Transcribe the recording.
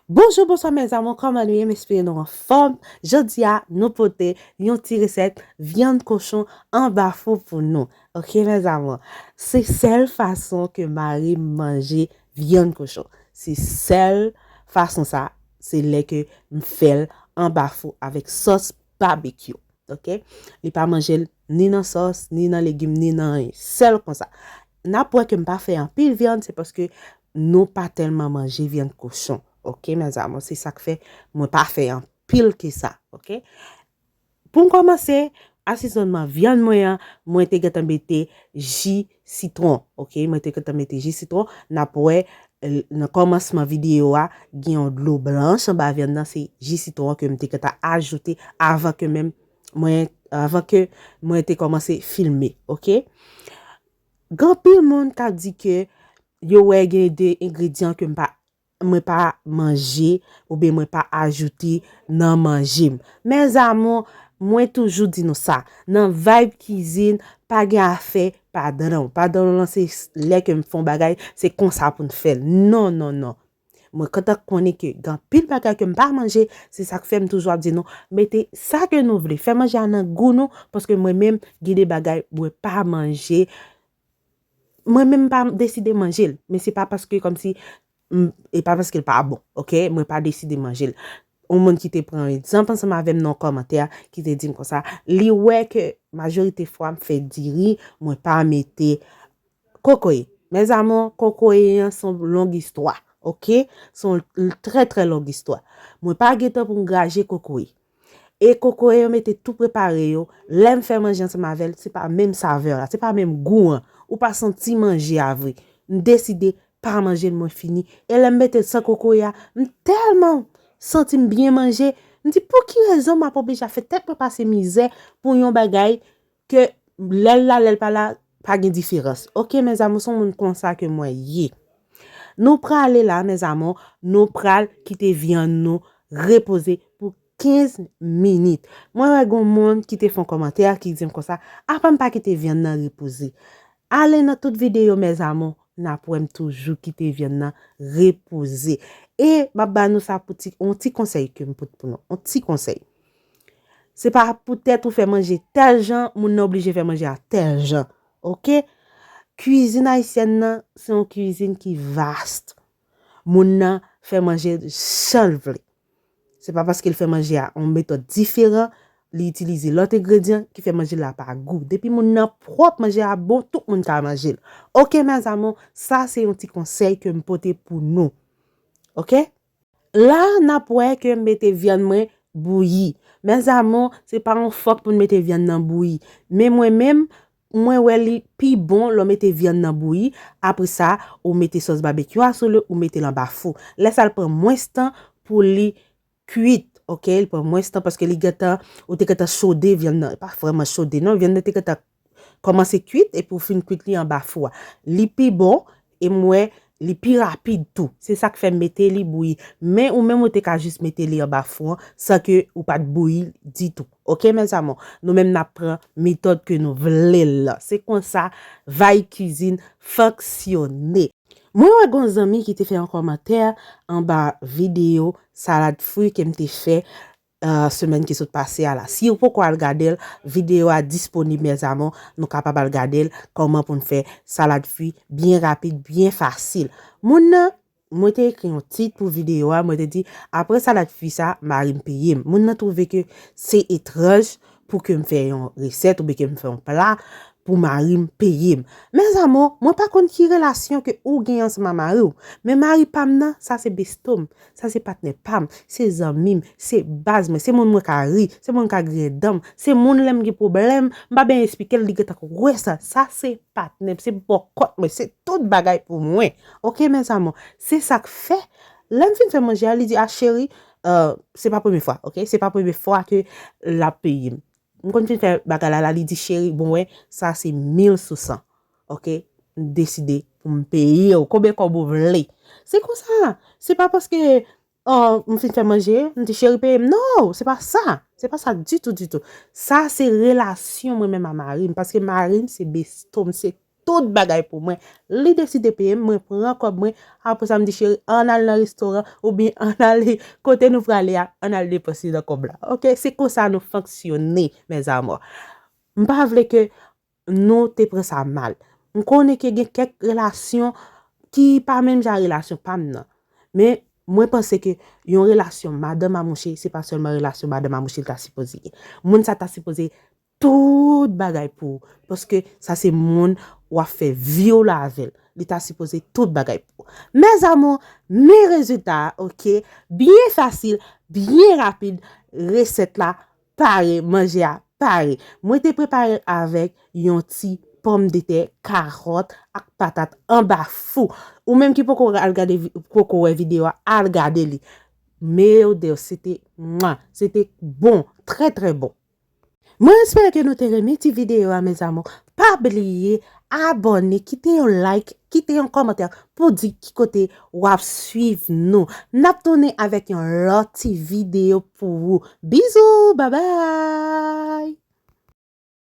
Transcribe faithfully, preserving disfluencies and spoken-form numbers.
Bonjou, bonswa, mes amours, kòman nou ye? M espere nou anfòm. Jodi a, nou pote yon ti resèt vyann kochon anba fou pou nou. Ok, mes amours? Se sèl fason ke mari m manje vyann kochon. Se sèl fason sa, se lè ke m fè l anba fou avèk sòs babekyou. Ok? Li pa manje l ni nan sòs, ni nan legim, ni nan anyen. Sèl konsa. N ap wè ke m pa fè anpil vyann, se paske nou pa tèlman manje vyann kochon. Ok, mes amours, se sa k fè mwen pa fè anpil ke sa. Ok? Pou m kòmanse, asezònman vyann mwen an, mwen te gentan mete ji sitwon. Ok, mwen te gentan mete ji sitwon. N ap wè, l-, nan kòmansman videyo a, gen yon dlo blanch anba vyann nan, se ji sitwon an ke m te gentan ajoute avan ke menm mwen, avan ke mwen te kòmanse filme. Ok? Gen anpil moun k ap di ke yo wè gen de engredyan ke m pa, mwen pa manje oubyen mwen pa ajoute nan manje m. Mes amours, mwen toujou di nou sa, nan Vibe Cuisine, pa gen afè padran. Padran lan se lè ke m fè yon bagay, se konsa pou n fè l. Non, non, non. Mwen kontan konnen ke gen anpil bagay ke m pa manje, se sa k fè m toujou ap di nou, mete sa ke nou vle. Fè manje a nan gou nou, paske mwen menm, gen de bagay mwen pa manje. Mwen menm m pa deside manje l, men se pa paske kòmsi, m, e pa paske l pa bon, ok? Mwen pa deside manje l. Yon moun ki te pran egzanp ansanm avè m nan yon kòmantè ki te di m konsa, li wè ke majorite fwa m fè diri, mwen pa mete kokoye. Mes amours, kokoye an se yon long istwa, ok? Se yon l-, trè, trè long istwa. Mwen pa gen tan pou m graje kokoye. E kokoye yo mete tou prepare yo. Lè m fè manje ansanm avè l, se pa menm savè la, se pa menm gou an. Ou pa santi manje a vre. M deside pa manje l, mwen fini. E lè m mete l san kokoye a, m tèlman santi m byen manje. M di, pou ki rezon m ap oblije ap fè tèt mwen pase mizè pou yon bagay ke lè l la, lè l pa la, pa gen diferans. Ok, mes amours, se yon moun konsa ke mwen ye. Nou prale la, mes amours, nou pral kite vyann nou repoze pou kenz minit. Mwen wè gen moun ki te fè yon kòmantè ki di m konsa, apa m pa kite vyann nan repoze? Ale nan tout videyo, mes amours, n ap wè m toujou kite vyann nan repoze. E m ap ba nou sa pou ti, yon ti konsèy ke m pote pou nou. Yon ti konsèy. Se pa poutèt ou fè manje tèl jan, moun nan oblije fè manje a tèl jan. Ok? Kwizin ayisyèn nan, se yon kwizin ki vast. Moun nan fè manje jan l vle. Se pa paske l fè manje a yon metòd diferan, li itilize lòt engredyan ki fè manje la pa gou. Depi moun nan pwòp, manje a bon, tout moun ka manje l. Ok, mes amours, sa se yon ti konsèy ke m pote pou nou. Ok? La, n ap wè ke m mete vyann mwen bouyi. Mes amours, se pa yon fòk pou n mete vyann nan bouyi. Men mwen menm, mwen wè li pi bon lè w mete vyann nan bouyi. Apre sa, ou mete sòs babekyou a sou li, ou mete l anba fou. Lè sa, l pran mwens tan pou li kwit, ok? Li pran mwens tan paske li gentan, ou te gentan chode vyann nan. Pa vrèman chode, non. Vyann nan te gentan kòmanse kwit, epi w fin kwit li anba fou a. Li pi bon, e m wè li pi rapid tou. Se sa k fè m mete li bouyi. Men ou menm ou te ka jis mete li anba fou an, san ke ou pa t bouyi l ditou. Ok, mes amours? Nou menm n ap pran metòd ke nou vle l lan. Se konsa, Vibe Cuisine fonksyone. Mwen wè gon zanmi ki te fè yon kòmantè anba videyo salad fwi ke m te fè, ah, semèn ki sot pase a la. Si w poko al gade l, videyo a disponib, mes amours, nou kapab al gade l, kòman pou n fè salad fwi byen rapid, byen fasil. Moun nan, mwen te ekri yon tit pou videyo a, mwen te di, apre salad fwi sa, mari m peye m. Moun nan twouve ke se etranj pou ke m fè yon resèt oubyen ke m fè yon pla pou mari m peye m. Mes amours, mwen pa konn ki relasyon ke ou gen ansanm a mari w, men mari pa m nan, sa se besto m, sa se patnè pa m, se zanmi m, se baz mwen, se moun mwen ka ri, se moun m ka griyen dan m, se moun lè m gen pwoblèm, m pa bezwen eksplike l, li gentan wè sa, sa se patnè m, se bòkòt mwen, se tout bagay pou mwen. Ok, mes amours, se sa k fè, lè m fin fè manje a, li di, a cheri, euh, se pa premye fwa, ok? Se pa premye fwa ke l ap peye m. M konn fin fè bagay la, la, li di, cheri, bon, wè, sa se mil sou san. Ok? M deside pou m peye w. Konbyen kòb ou vle? Se konsa. Se pa paske, oh, m fin fè manje, m di, cheri, peye m. Non, se pa sa. Se pa sa ditou, ditou. Sa se relasyon mwen menm a mari m. Paske mari m se besto m, se tout bagay pou mwen. Li deside peye m, mwen pran kòb mwen, apre sa m di cheri, ann al nan restoran, oubyen ann al kote nou prale a, ann al depanse nan kòb la. Oke, se konsa nou fonksyone, mes amours. M pa vle ke nou te pran sa mal. M konnen ke gen kèk relasyon ki pa menm jan relasyon pa m nan. Men, mwen panse ke yon relasyon madanm a mouche, se pa sèlman relasyon madanm a mouche li ta sipoze ye. Moun sa ta sipoze tout bagay pou ou. Paske sa se moun w ap fè vi w la avè l. Li ta sipoze tout bagay pou ou. Mes amours, men rezilta a, oke? Byen fasil, byen rapid, resèt la pare, manje a pare. Mwen te prepare l avèk yon ti pòmdetè, karòt ak patat anba fou. Ou menm ki poko al gade vi- poko wè videyo a, al gade li. Meu Deus, se te mwa, se te bon, trè trè bon. Mwen espere ke nou te renmen ti videyo a, mes amours. Pa bliye abòne, kite yon like, kite yon kòmantè pou di ki kote w ap swiv nou. N ap tounen avèk yon lòt ti videyo pou ou. Bizou, babay!